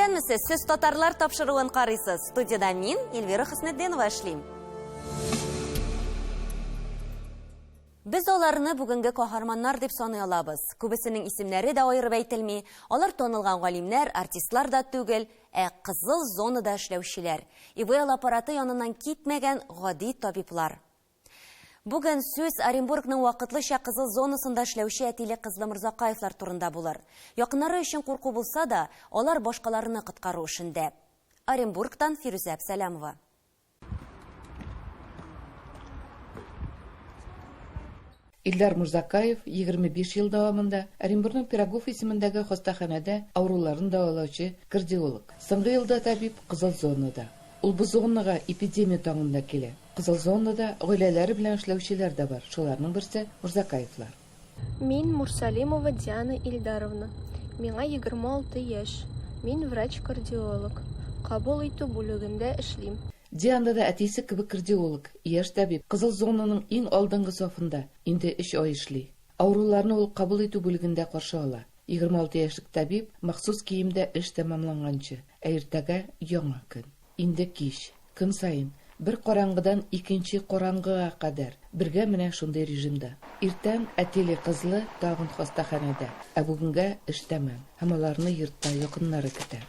Исәнмесез, сез татарлар тапшыруын карыйсыз. Студияда мин, Эльвира Хөснетдинова эшлим. Без аларны бүгенге каһарманнар дип саный алабыз. Күбесенең исемнәре дә аерып әйтелми. Алар танылган галимнәр, артистлар да түгел, ә кызыл зонада эшләүчеләр. ИВЛ аппараты яныннан китмәгән гади табиблар. Бүген сүз Оренбургның вакытлыча кызыл зонасында эшләүче әтиле-кызлы Морзакаевлар турында булыр. Якыннары өчен курку булса да, алар башкаларны коткару эшендә. Оренбургтан Фирүзә Әбсәләмова. Илдар Мурзакаев 25 ел дәвамында Оренбургның Пирогов исемендәге хастаханәдә авыруларын дәвалаучы кардиолог. Соңгы елда табиб кызыл зонада. Ул бу зонага эпидемия таңында килә. Кызыл зонада гаиләләре белән эшләүчеләр дә бар, шуларның берсе, Мурзакаевлар. Мин Мурсалимова Диана Илдаровна, миңа 26 яшь, мин врач-кардиолог, кабул итү бүлегендә эшлим. Диана да әтисе кебек кардиолог, яшь табиб, кызыл зонаның иң алдынгы сафында инде өч ай эшли. Авыруларны ул кабул итү бүлегендә каршы ала. 26 яшьлек табиб махсус киемдә эш тәмамланганчы, ә иртәгә яңа көн. Инде кич. Көн саен, бер караңгыдан икенче караңгыга кадәр, бергә менә шундый режимда. Иртән әтиле-кызлы тагын хастаханәдә, ә бүгенгә эш тәмам һәм аларны йортта якыннары көтә.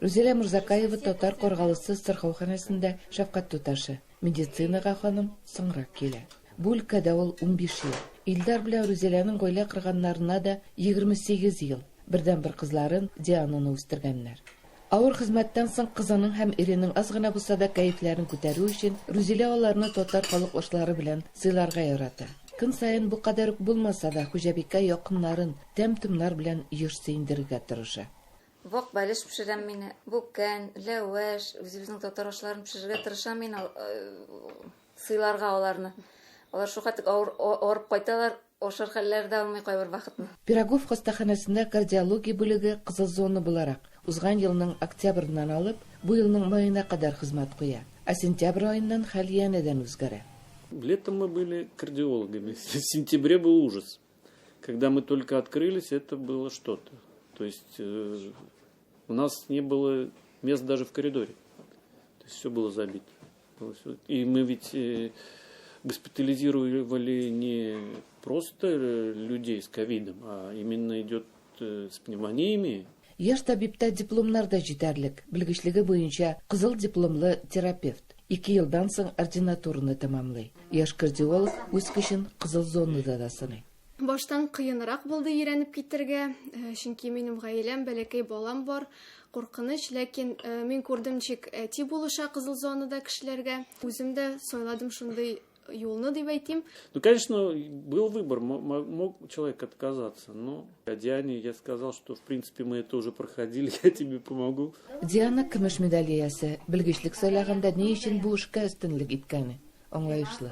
Рүзилә Морзакаева Татар Каргалысы сырхауханәсендә шәфкать туташы. Медицинага ханым соңрак килә. Бу өлкәдә ул 15 ел. Илдар белән Рүзиләнең гаилә корганнарына да 28 ел. Бердәнбер кызларын Диананы үстергәннәр. Авыр хезмәттән соң кызының һәм иренең аз гына булса да кәефләрен күтәрү өчен Рүзилә аларны татар халык ашлары белән сыйларга ярата. Көн саен бу кадәр үк булмаса да, хуҗабикә якыннарын тәм-томнар белән еш сөендерергә тырыша. Вак бәлеш пешерәм мин, бүкән, ләвәш, үзебезнең татар ашларын пешерергә тырышам мин, сыйларга аларны. Алар шулхәтлек авыр авырып кайталар, ашар хәлләре дә алмый кайбер вакытны. Пирогов хастаханәсендә кардиология бүлеге кызыл зона буларак, узган елның октябреннән алып, бу елның маена кадәр хезмәт куя. Ә сентябрь аеннан хәл янәдән үзгәрә. Летом мы были кардиологами. В сентябре был ужас. Когда мы только открылись, это было что-то. То есть э, у нас не было мест даже в коридоре. То есть все было забито. И мы ведь э, госпитализировали не просто э, людей с ковидом, а именно идет с пневмониями. Яшь табибта дипломнар да җитәрлек. Белгечлеге буенча кызыл дипломлы терапевт. Ике елдан соң ординатураны тәмамлый. Яшь кардиолог үз көчен кызыл зонада да сыный. Баштан кыенрак булды өйрәнеп китергә, э, чөнки минем гаиләм, бәләкәй балам бар, куркыныч, ләкин э, мин күрдем, ничек әти булыша кызыл зонада кешеләргә. Үзем дә сайладым шундый юлны дип әйтим. Ну, конечно, был выбор, мог человек отказаться, но Диане я сказал, что, в принципе, мы это уже проходили, я тебе помогу. Диана көмеш медаль иясе, белгечлек сайлаганда ни өчен бу эшкә өстенлек иткәне аңлаешлы.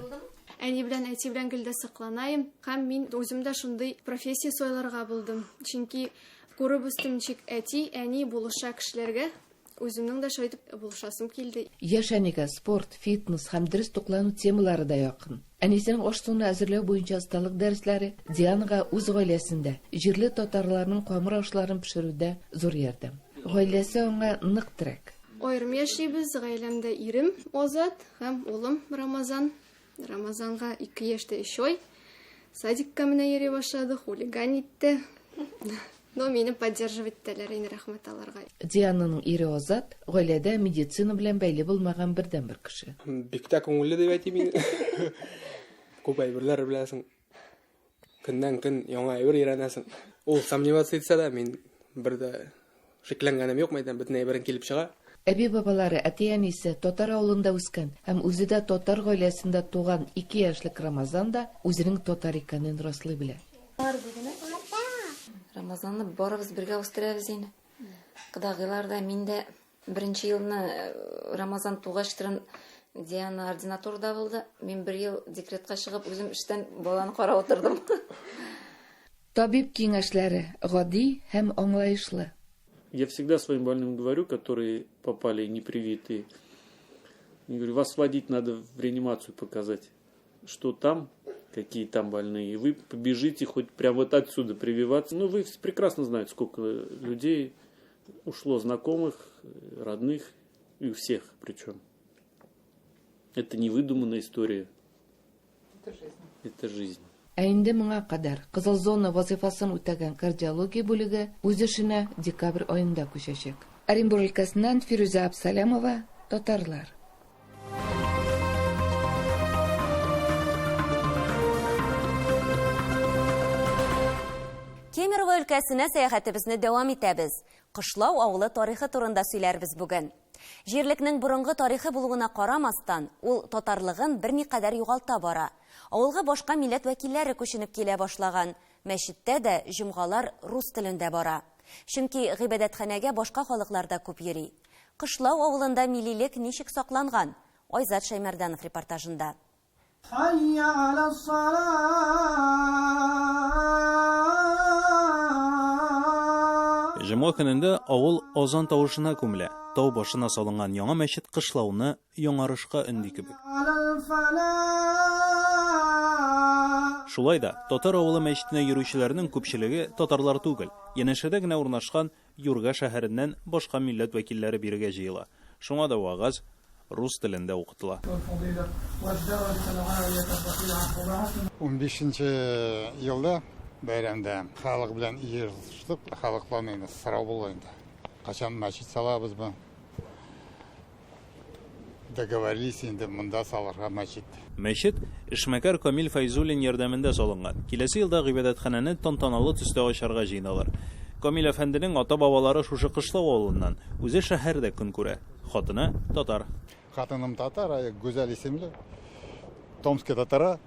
Әни белән әти белән гел дә сокланаем һәм мин үзем дә шундый профессия сайларга булдым. Чөнки күреп үстем, ничек әти, әни булыша кешеләргә, Үземнең дә шулай итеп булышасым килде. Яшь әнигә спорт, фитнес һәм дөрес туклану темалары да якын. Әнисенең аш-суны әзерләү буенча осталык дәресләре Дианага үз гаиләсендә, җирле татарларның камыр ашларын пешерүдә зур ярдәм. Гаиләсе аңа нык терәк. Аерым яшибез, гаиләмдә ирем Азат һәм улым Рамазан. Рамазанга 2 яшь тә 3 ай. Садикка менә йөри башлады, хулиган итте. Но мине поддерживать итәләр, инде рәхмәт аларга. Диананың ире Азат гаиләдә медицина белән бәйле булмаган бердәнбер кеше. Бик тә күңелле дип әйтим инде. Күп әйберләр беләсең. Көннән-көн яңа әйбер өйрәнәсең. Ул сомневаться итсә дә, мин бер дә шикләнгәнем юк, мәйтәм, бөтен әйберең килеп чыга. Әби-бабалары, әти-әнисе татар авылында үскән һәм үзе дә татар гаиләсендә туган ике яшьлек Рамазан да үзенең татар икәнен раслый белә. Рамазанны барыбыз бергә үстерәбез инде. Кодагыйлар да, мин дә. Беренче елны э, Рамазан тугач торын Диана ординатурада булды. Мин бер ел декретка чыгып, үзем эштән баланы карап утырдым. Табиб киңәшләре гади һәм аңлаешлы. Я всегда своим больным говорю, которые попали непривитые. Я говорю, вас водить надо в реанимацию показать, что там, какие там больные. И вы побежите хоть прямо вот отсюда прививаться. Ну, вы прекрасно знаете, сколько людей ушло, знакомых, родных, и у всех причем. Это не выдуманная история. Это жизнь. Это жизнь. Ә инде моңа кадәр кызыл зона вазыйфасын үтәгән кардиология бүлеге үз эшенә декабрь аенда күчәчәк. Оренбур өлкәсеннән Фирүзә Абсалямова, Татарлар. Кемерово өлкәсенә сәяхәтебезне дәвам итәбез. Кышлау авылы тарихы турында сөйләрбез бүген. Җирлекнең борынгы тарихы булуына карамастан, ул татарлыгын берникадәр югалта бара. Авылга башка милләт вәкилләре күченеп килә башлаган. Мәчеттә дә җомгалар рус телендә бара. Чөнки гыйбадәтханәгә башка халыклар да күп йөри. Кышлау авылында миллилек ничек сакланган? Айзат Шәймәрданов репортажында. Хәйя галәс-салаа. Җомга көнендә авыл азан тавышына күмелә. Тау башына салынган яңа мәчет кышлауны яңарышка өнди кебек. Шулай да татар авылы мәчетенә йөрүчеләрнең күпчелеге татарлар түгел. Янәшәдә генә урнашкан Юрга шәһәреннән башка милләт вәкилләре бирегә җыела. Шуңа да вәгазь рус телендә укытыла. Унбишенче елда бәйрәмдә халык белән иелыштык, халыктан инде сорау булды инде. Качан мәчет салабызмы? Договорились инде монда салырга мәчет. Мәчет эшмәкәр Камил Фәйзуллин ярдәмендә салынган. Киләсе елда гыйбадәтханәне тантаналы төстә ачарга җыеналар. Камил әфәнденең ата-бабалары шушы Кышлау авылыннан, үзе шәһәрдә көн күрә. Хатыны, татар. Хатыным татар, Гүзәл исемле. Томский татара.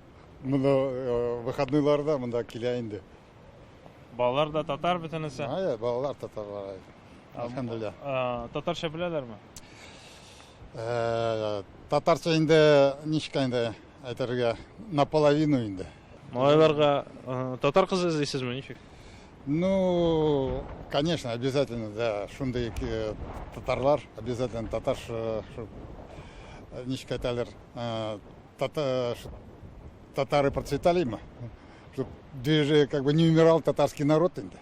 Монда выходныйларда монда килә инде. Балалар да татар бөтенесе? Әйе, балалар татарлар. Әлхәмдүлилләһ. Татарча беләләрме? Татарча инде ничек инде әйтергә, наполовину инде. Малайларга татар кызы эзлисезме, ничек? Ну, конечно, обязательно, да, шундый татарлар, обязательно татар, ничек әйтәләр, татары процветали мы, чтоб движение, как бы не умирал татарский народ инде.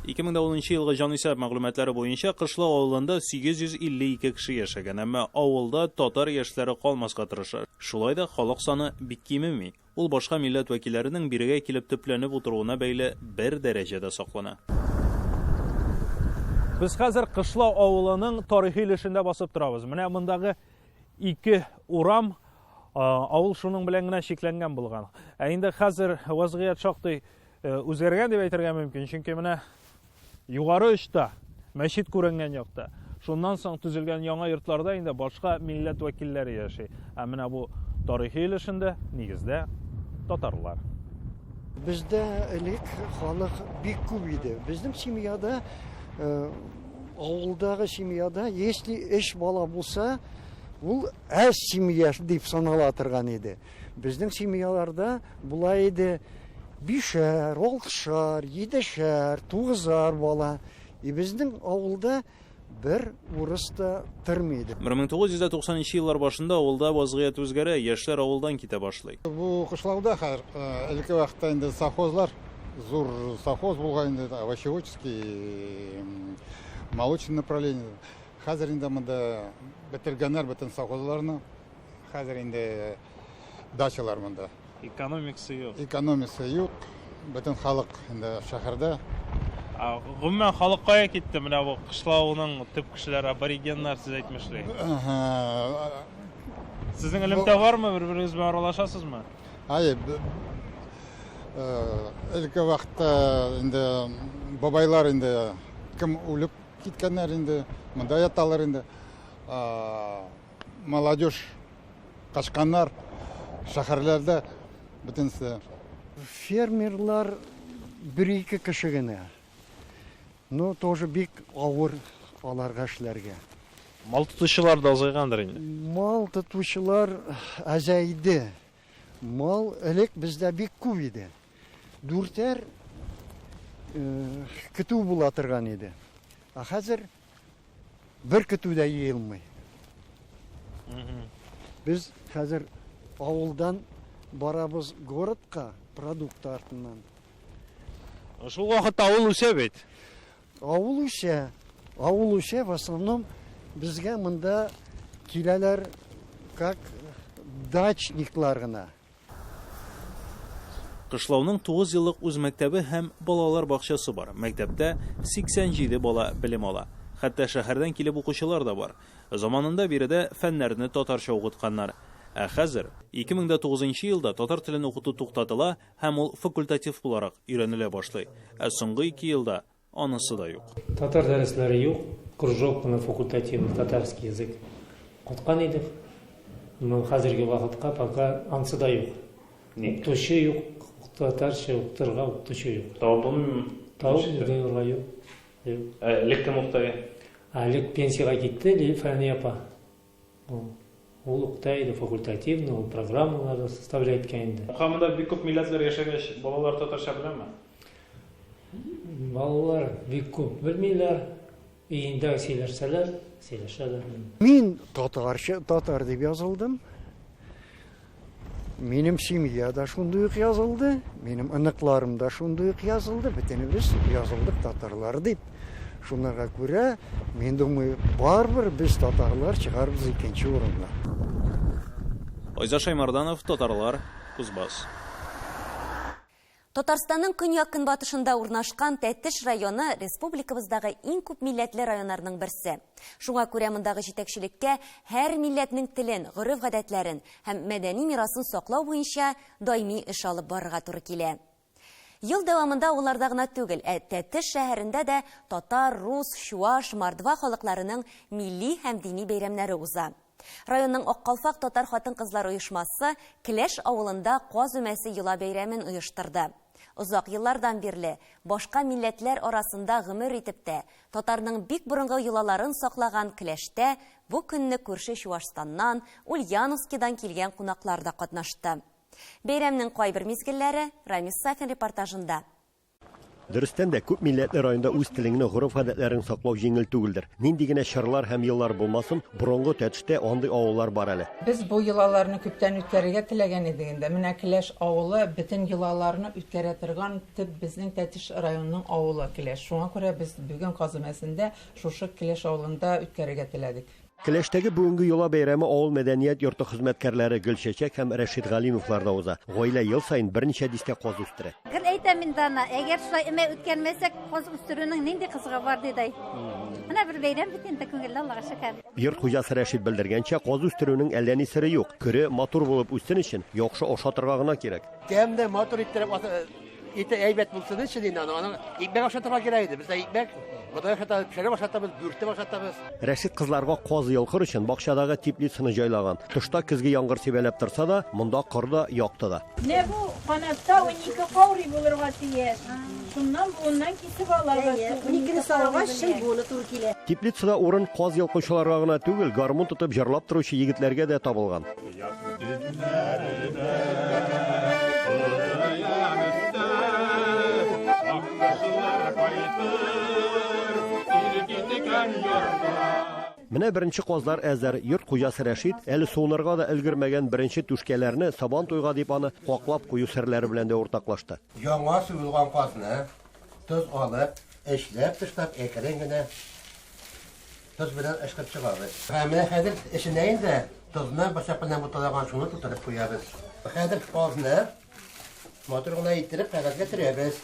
2010 елгы җанисәп мәгълүматлары буенча Кышлау авылында 852 кеше яшәгән, әмма авылда татар яшьләре калмаска тырыша. Шулай да халык саны бик кимеми. Ул башка милләт вәкилләренең бирегә килеп төпләнеп утыруына бәйле бер дәрәҗәдә саклана. Без хәзер Кышлау авылының тарихи өлешендә басып торабыз. Менә мондагы ике урам, авыл шуның белән генә чикләнгән булган. Ә инде хәзер вазгыять шактый үзгәргән дип әйтергә мөмкин, чөнки менә югары очта, мәчет күренгән якта, шуннан соң төзелгән яңа йортларда инде башка милләт вәкилләре яши. Ә менә бу тарихи өлешендә нигездә татарлар. Бездә элек халык бик күп иде. Безнең семьяда, авылдагы семьяда, если өч бала булса, ул әз семья дип санала торган иде. Безнең семьяларда була иде бишәр, алтышар, йидешәр, тугызар бала. И безнең авылда бер урыс та тормый иде. Бер мең тугыз йөз дә туксанынчы еллар башында авылда вазгыять үзгәрә, яшьләр авылдан китә башлый. Бу кышлауда хәзер, элекке вакытта инде совхозлар, зур совхоз булган инде, овощеводческий, молочный направление. Хәзер инде монда бетергәннәр бөтен совхозларны. Хәзер инде дачалар монда. Экономикасы юк. Экономикасы юк. Бөтен халык инде шәһәрдә. Гомумән халык кая китте? Менә бу кышлауның төп кешеләре аборигеннар, сез әйтмешли. Сезнең элемтә бармы? Бер-берегез белән аралашасызмы? Әйе, элекке вакытта инде бабайлар инде кем үлеп киткәннәр инде, монда яталар инде. Молодежь качканнар шәһәрләрдә бөтенесе. Фермерлар бер-ике кеше генә. Но тоже бик авыр аларга эшләргә. Мал тотучылар да азайгандыр инде. Мал тотучылар азайды. Мал элек бездә бик күп иде. Дүртәр көтү була торган иде. Ә хәзер Бер көтү дә җыелмый. Без хәзер авылдан барабыз городка продукт артыннан. Шул вакытта авыл үсә бит. Авыл үсә. Авыл үсә, в основном безгә монда киләләр как дачниклар гына. Кышлауның 9 еллык үз мәктәбе һәм балалар бакчасы бар. Мәктәптә 87 бала белем ала. Хәтта шәһәрдән килеп укучылар да бар. Заманында биредә фәннәрне татарча укытканнар. Ә хәзер, 2009 елда татар телен укыту туктатыла һәм ул факультатив буларак өйрәнелә башлый. Ә соңгы ике елда анысы да юк. Татар дәресләре юк, кружок кына факультативный татарский язык укыткан идек. Но хәзерге вакытка пока ансы да юк. Укытучы юк, татарча укытырга укытучы юк. Табып булмыймы? Табып булырга юк. Юк. Ә элек кем укыта иде? Ә элек пенсиягә китте Фәния апа. Ул укыта иде факультативно, ул программалар составлять иткән инде. Һәм монда бик күп милләтләр яшәгәч, балалар татарча беләме? Балалар бик күп белмиләр. Өендә сөйләшсәләр, сөйләшәләр. Мин татарча, татар дип язылдым. Минем семья да шундый ук язылды, минем оныкларым да шундый ук язылды, бөтенебез язылдык татарлар дип. Шунарга күрә, мин думаю, барыбер без татарлар чыгарбыз икенче урынга. Айза Шаймарданов, Татарлар, Кузбасс. Татарстанның көньяк-көнбатышында урнашкан Тәтеш районы республикабыздагы иң күп милләтле районнарның берсе. Шуңа күрә мондагы җитәкчелеккә һәр милләтнең телен, гореф-гадәтләрен һәм мәдәни мирасын саклау буенча даими эш алып барырга туры килә. Ел дәвамында авылларда гына түгел, ә Тәтеш шәһәрендә дә татар, рус, чуаш, мордва халыкларының милли һәм дини бәйрәмнәре уза. Районның Ак калфак татар хатын-кызлар оешмасы Келәш авылында Каз өмәсе йола бәйрәмен оештырды. Озак еллардан бирле башка милләтләр арасында гомер итеп тә, татарның бик борынгы йолаларын саклаган Келәштә бу көнне күрше Чуашстаннан, Ульяновскидан килгән кунаклар да катнашты. Бәйрәмнең кайбер мизгелләре Рамис Сафин репортажында. Дөрестән дә, күп милләтле районда үз телеңне, гореф-гадәтләреңне саклау җиңел түгелдер. Нинди генә чорлар һәм еллар булмасын, борынгы Тәтештә андый авыллар бар әле. Без бу йолаларны күптән үткәрергә теләгән идек инде. Менә Келәш авылы бөтен йолаларны үткәрә торган төп безнең Тәтеш районының авылы Келәш. Шуңа күрә без бүген Каз өмәсендә шушы Келәш авылында үткәрергә теләдек. Келәштәге бүгенге йола бәйрәме авыл мәдәният йорты хезмәткәрләре Гөлчәчәк һәм Рәшит Галимовларда уза. Гаилә ел саен берничә дистә каз үстерә. Гел әйтәм инде ана, әгәр шулай өмә үткәрмәсәк, каз үстерүнең нинди кызыгы бар, диде. Менә бер бәйрәм бит инде, күңелле, Аллага шөкер. Йорт хуҗасы Рәшит белдергәнчә, каз үстерүнең әллә ни сере юк. Көре матур булып үссен өчен, яхшы ашатырга гына кирәк. Тәмле, матур иттереп Ите әйбәт булсын өчен инде аны, аның икмәк ашатырга кирәк иде. Бездә икмәк, бодай ашатабыз, пешереп ашатабыз, бүртеп ашатабыз. Рәшит кызларга каз йолкыр өчен бакчадагы теплицаны җайлаган. Тышта көзге яңгыр сибәләп торса да, монда кор да, якты да. Менә бу канатта 12 каурый булырга тиеш. Шуннан буыннан кисеп алабыз. Әйе, уникене салгач, чын буыны туры килә. Теплицада урын каз йолкучыларга гына түгел, гармун тотып җырлап торучы егетләргә дә табылган. Менә беренче казлар әзер. Йорт хуҗасы Рәшит әле суынырга да өлгермәгән беренче түшкәләрне Сабан туйга дип аны каклап кую серләре белән дә уртаклашты. Яңа суелган казны тоз алып, эчләп тышлап әкрен генә Тоз белән ышкып чыгабыз. Һәм менә хәзер эченә инде тозны пычак белән буталаган шуны тутырып куябыз. Хәзер казны матур гына иттереп кәгазьгә төрәбез.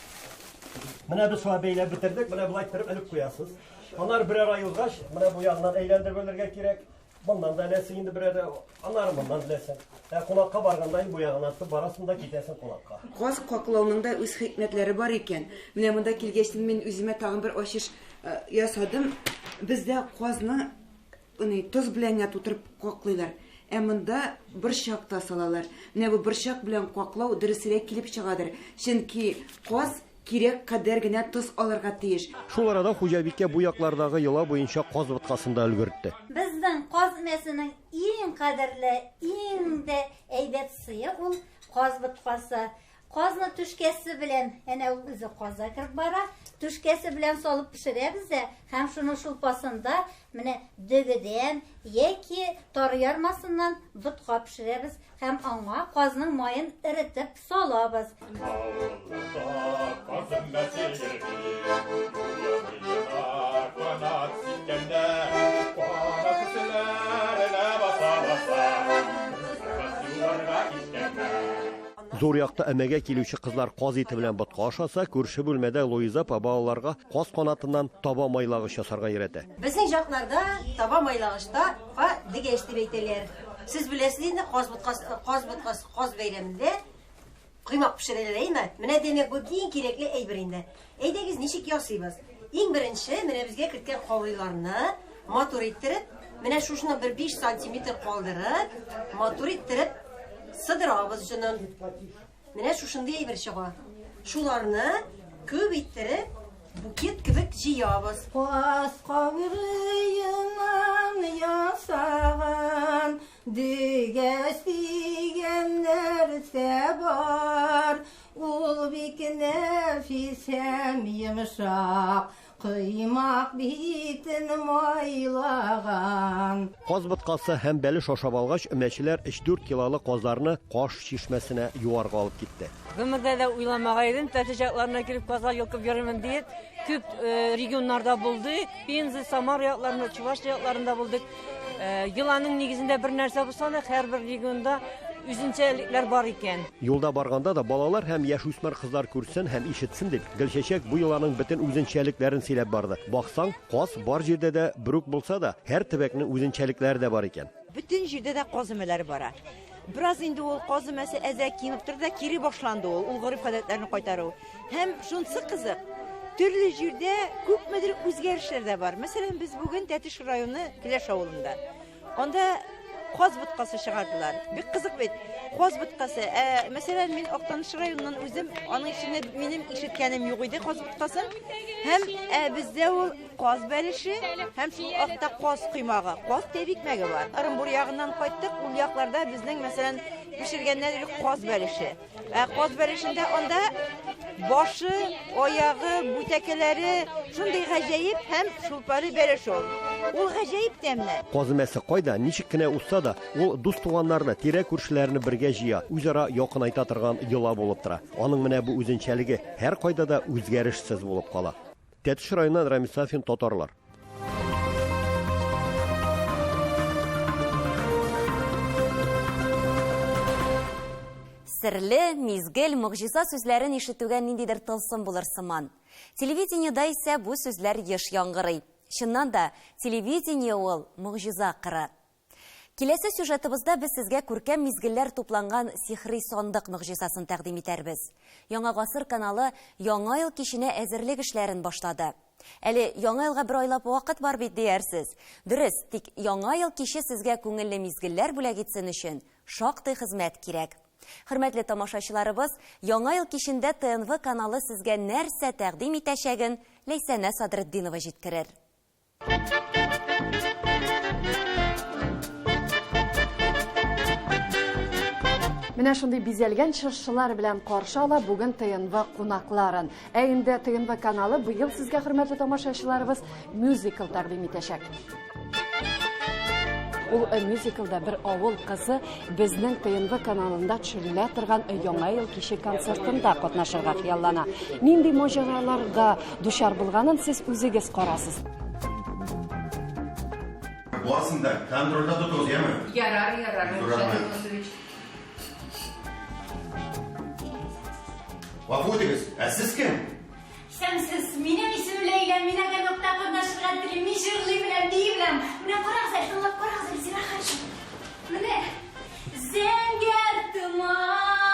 Менә без шулай бәйләп бетердек. Менә болай иттереп элеп куясыз. Аннары берәр ай узгач, менә бу ягыннан әйләндереп элергә кирәк. Моннан да эләсең инде берәр, аннары моннан эләсең. Ә кунакка барганда инде бу ягыннан тотып барасың да китәсең кунакка. Каз каклауның да үз хикмәтләре бар икән. Менә монда килгәч мин үземә тагын бер ачыш ясадым. Бездә казны ни, тоз белән генә тутырып каклыйлар. Ә монда борчак та салалар. Менә бу борчак белән каклау дөресрәк килеп чыгадыр. Чөнки каз Кирәк кадәр генә тоз алырга тиеш. Шул арада хуҗабикә бу яклардагы йола буенча каз боткасын да өлгертте. Безнең каз өмәсенең иң кадерле, иң дә әйбәт сые ул каз боткасы. Казны түшкәсе белән, әнә ул үзе казга кереп бара, түшкәсе белән салып пешерәбез дә һәм шуның шулпасында менә дөгедән яки тары ярмасыннан ботка пешерәбез һәм аңа казның маен эретеп салабыз. Зур якта өмәгә килүче кызлар каз ите белән ботка ашаса, күрше бүлмәдә Луиза апа балаларга каз канатыннан таба майлагыч ясарга өйрәтә. Безнең якларда таба майлагычта ка дегәч дип әйтәләр. Сез беләсез инде, каз боткасы, каз боткасы, каз бәйрәмендә коймак пешерәләр, әйме? Менә димәк, бу иң кирәкле әйбер инде. Әйдәгез, ничек ясыйбыз? Иң беренче, менә безгә керткән каурыйларны матур иттереп, менә шушыны бер 5 сантиметр калдырып, матур иттереп сыдырабыз җонын. Менә шушындый әйбер чыга. Шуларны күп иттереп букет кебек җыябыз. Каз каурыеннан ясаган дөгәч дигән нәрсә бар. Ул бик нәфис һәм йомшак, коймак битен майлаган. Каз боткасы һәм бәлеш ашап алгач, өмәчеләр өч-дүрт килолы казларны Каш чишмәсенә юарга алып китте. Гомердә дә уйламаган идем, Тәтеш якларына килеп казлар йолкып йөрермен диеп. Күп регионнарда булды, Пенза, Самара якларында, Чувашия якларында булдык. Йоланың нигезендә бер нәрсә булса да, һәрбер регионда үзенчәлекләр бар икән. Юлда барганда да балалар һәм яшүсмер кызлар күрсен һәм ишетсен дип, Гөлчәчәк бу йоланың бөтен үзенчәлекләрен сөйләп барды. Баксаң, каз бар җирдә дә бер үк булса да, һәр төбәкнең үзенчәлекләре дә бар икән. Бөтен җирдә дә каз өмәләре бара. Бераз инде ул каз өмәсе әзрәк кимеп торды да, кире башланды ул, ул гореф-гадәтләрне кайтару. Һәм шунысы кызык, төрле җирдә күпмедер үзгәрешләр дә бар. Мәсәлән, без бүген Тәтеш районы Келәш авылында. Анда каз боткасы чыгардылар. Бик кызык бит. Каз боткасы. Ә, мәсәлән, мин Актаныш районыннан үзем, аның эчендә минем ишеткәнем юк иде каз боткасын. Һәм ә, бездә ул каз бәлеше һәм шул акта каз коймагы, каз тәбикмәге бар. Ырынбур ягыннан кайттык, ул якларда безнең, мәсәлән, пешергәннәр каз бәлеше. Ә каз бәлешендә анда башы, аягы, бүтәкәләре шундый гаҗәеп һәм шулпалы бәлеш ул. Ул гаҗәеп тәмле. Каз өмәсе кайда, ничек кенә узса да, ул дус-туганнарны, тирә-күршеләрне бергә җыя, үзара якынайта торган йола булып тора. Аның менә бу үзенчәлеге һәркайда да үзгәрешсез булып кала. Тәтеш районыннан Рамис Сафин, Татарлар. Серле, мизгел, могҗиза сүзләрен ишетүгә ниндидер тылсым булыр сыман. Телевидениедә исә бу сүзләр еш яңгырый. Чыннан да, телевидение ул могҗиза кыры. Киләсе сюжетыбызда без сезгә күркәм мизгелләр тупланган сихри сандык могҗизасын тәкъдим итәрбез. Яңа гасыр каналы Яңа ел киченә әзерлек эшләрен башлады. Әле Яңа елга бер айлап вакыт бар бит диярсез. Дөрес, тик Яңа ел киче сезгә күңелле мизгелләр бүләк итсен өчен шактый хезмәт кирәк. Хөрмәтле тамашачыларыбыз, Яңа ел кичендә ТНВ каналы сезгә нәрсә тәкъдим итәчәген Ләйсәнә Садретдинова җиткерер. Менә шундый бизәлгән чыршылар белән каршы ала бүген ТНВ кунакларын. Ә инде ТНВ каналы быел сезгә, хөрмәтле тамашачыларыбыз, мюзикл тәкъдим итәчәк. Ул э, мюзиклда бер авыл кызы безнең ТНВ каналында төшерелә торган Яңа ел киче концертында катнашырга хыяллана. Нинди маҗараларга дучар булганын сез үзегез карасыз. Барысын да контрольдә тотыгыз, яме? Ярар, ярар, Рушат Юнусович. Гафу итегез, ә сез кем? Исәнмесез, минем исемем Ләйлә, мин Огонёкта катнашырга телим, мин җырлый беләм, бии беләм. Менә карагыз әле, тыңлап карагыз әле, зинһар өчен. Менә зәңгәр томан,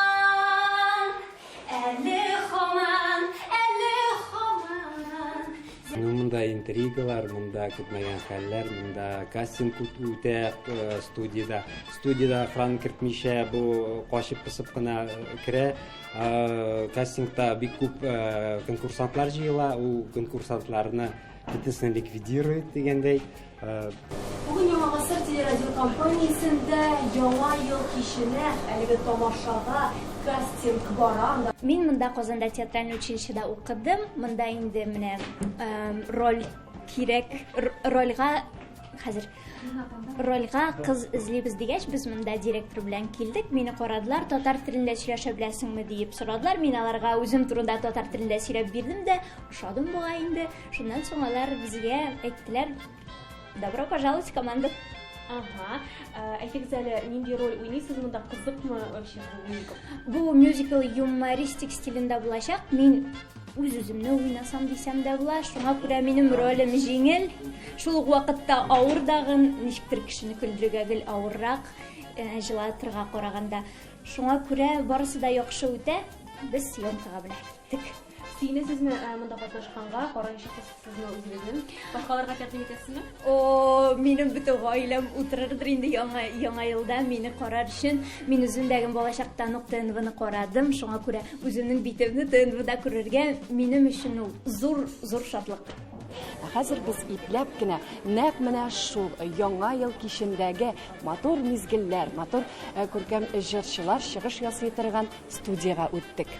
әле һаман, әле һаман. Ну, монда интригалар, монда көтмәгән хәлләр, монда кастинг үтә э, студиядә. Студиядә охрана кертмичә, бу качып-посып кына э, керә. Э, кастингта бик күп э, конкурсантлар җыела, ул конкурсантларны бөтенесен ликвидирует дигәндәй. Э, Бүген Яңа гасыр телерадиокомпаниясендә Яңа ел киченә, әлеге тамашага Кастинг бара анда. Мин монда Казанда театральный училищеда укыдым. Монда инде менә роль кирәк, рольгә хәзер рольгә кыз эзлибез дигәч, без монда директор белән килдек. Мине карадылар, татар телендә сөйләшә беләсеңме диеп сорадылар. Мин аларга үзем турында татар телендә сөйләп бирдем дә, ошадым бугай инде. Шуннан соң алар безгә әйттеләр, добро пожаловать в команду. Ага. Э, әйтегез әле, нинди роль уйныйсыз монда? Кызыкмы вообще бу мюзикл? Бу мюзикл юмористик стилендә булачак. Мин үз-үземне уйнасам дисәм дә була. Шуңа күрә минем ролем җиңел. Шул ук вакытта авыр дагын, ничектер кешене көлдерергә гел авыррак, э, җылатырга караганда. Шуңа күрә барысы да яхшы үтә. Без съемкага белән киттек. Сөенәсезме э, монда катнашканга? Карап чыктысызмы үзегезнең? Башкаларга тәкъдим итәсезме? О, минем бөтен гаиләм утырырдыр инде яңа яңа елда мине карар өчен. Мин үзем дә балачактан ук ТНВны карадым, шуңа күрә үземнең битемне ТНВда күрергә минем өчен ул зур зур шатлык. Ә хәзер без ипләп кенә нәкъ менә шул яңа ел кичендәге матур мизгелләр, матур э, күркәм җырчылар чыгыш ясый торган студиягә үттек.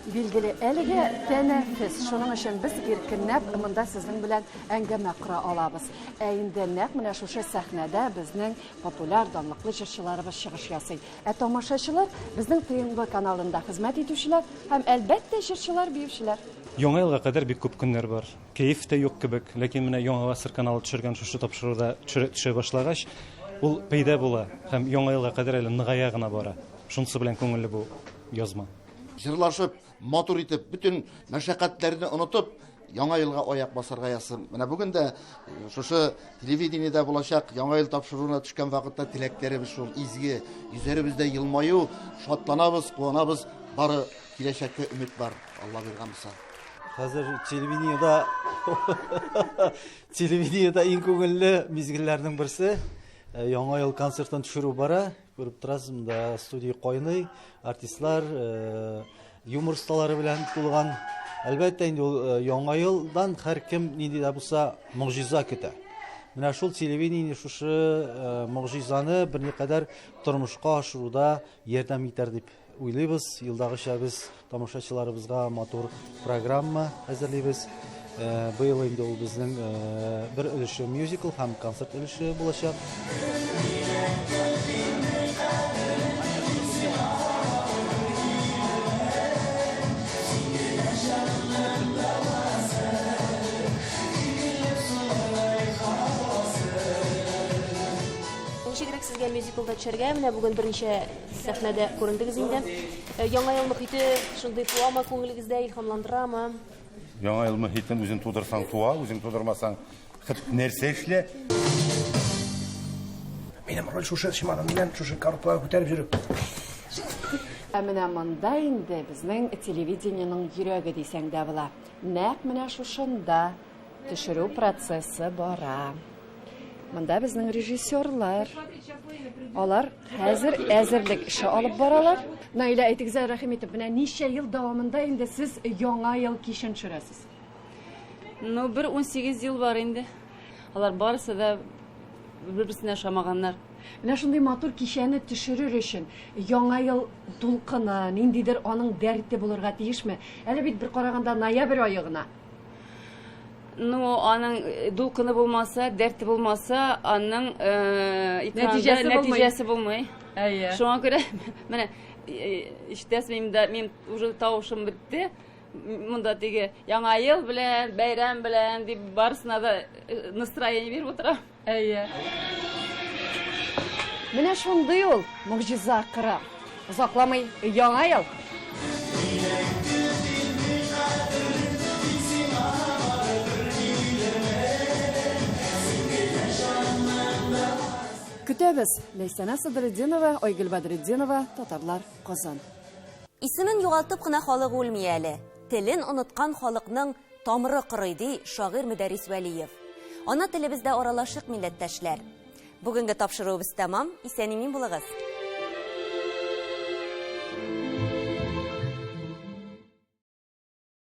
Билгеле, әлегә тәнәфес. Шуның өчен без иркенләп монда сезнең белән әңгәмә кора алабыз. Ә инде нәкъ менә шушы сәхнәдә безнең популяр, данлыклы җырчыларыбыз чыгыш ясый. Ә тамашачылар безнең ТНВ каналында хезмәт итүчеләр һәм, әлбәттә, җырчылар, биючеләр. Яңа елга кадәр бик күп көннәр бар. Кәеф тә юк кебек, ләкин менә Яңа гасыр каналы төшергән шушы тапшыруда төшә башлагач, ул пәйда була һәм Яңа елга кадәр әле ныгая гына бара. Шунысы белән күңелле бу язма. Җырлашып, матур итеп, бөтен мәшәкатьләрне онытып, Яңа елга аяк басарга язсын. Менә бүген дә э, шушы телевидениедә булачак Яңа ел тапшыруына төшкән вакытта теләкләребез шул изге, йөзләребездә елмаю, шатланабыз, куанабыз, бары киләчәккә өмет бар, Алла биргән булса. Хәзер телевидениедә телевидениедә иң күңелле мизгелләрнең берсе э, Яңа ел концертын төшерү бара. Күреп торасыз, монда студия кайный, артистлар, э, юмор осталары белән тулган. Әлбәттә, инде ул э, яңа елдан һәркем нинди дә булса могҗиза көтә. Менә шул телевидение шушы э, могҗизаны берникадәр тормышка ашыруда ярдәм итәр дип уйлыйбыз. Елдагыча без Тамашачыларыбызга матур программа әзерлибез. Э, быел инде ул безнең э, бер өлеше мюзикл һәм концерт өлеше булачак. Ничегрәк сезгә мюзиклда төшәргә? Менә бүген берничә сәхнәдә күрендегез инде. Э, Яңа ел мохите шундый туамы күңелегездә, илһамландырамы? Яңа ел мохитен үзең тудырсаң туа, үзең тудырмасаң хет нәрсә эшлә. Минем роль шушы чемодан белән шушы коробкага күтәреп йөрү. Ә менә монда инде безнең телевидениенең йөрәге дисәң дә була. Нәкъ менә шушында төшерү процессы бара. Монда безнең режиссерлар. Алар хәзер әзерлек эше алып баралар. Наилә, әйтегез әле, рәхим итеп, менә ничә ел дәвамында инде сез Яңа ел кичен төшерәсез? Ну, бер 18 ел бар инде. Алар барысы да бер-берсенә ошамаганнар. Менә шундый матур кичәне төшерер өчен Яңа ел дулкыны, ниндидер аның дәрте булырга тиешме? Әле бит бер караганда ноябрь ае гына. Ну, аның э, дулкыны булмаса, дәрте булмаса, аның э, экранда Нәтиҗәсе булмый. нәтиҗәсе булмый. Әйе. Шуңа күрә менә э, ишетәсез, минем дә минем уже тавышым бетте. Монда теге Яңа ел белән, бәйрәм белән дип барысына да э, настроение биреп утырам. Әйе. Менә шундый ул могҗиза кыры. Озакламый Яңа ел. Көтәбез. Ләйсәнә Садретдинова, Айгөл Бәдретдинова, Татарлар, Казан. Исемен югалтып кына халык үлми әле. Телен оныткан халыкның Тамыры корый, ди шагыйрь Мөдәррис Вәлиев. Ана телебездә аралашыйк, милләттәшләр. Бүгенге тапшыруыбыз тәмам. Исән-имин булыгыз.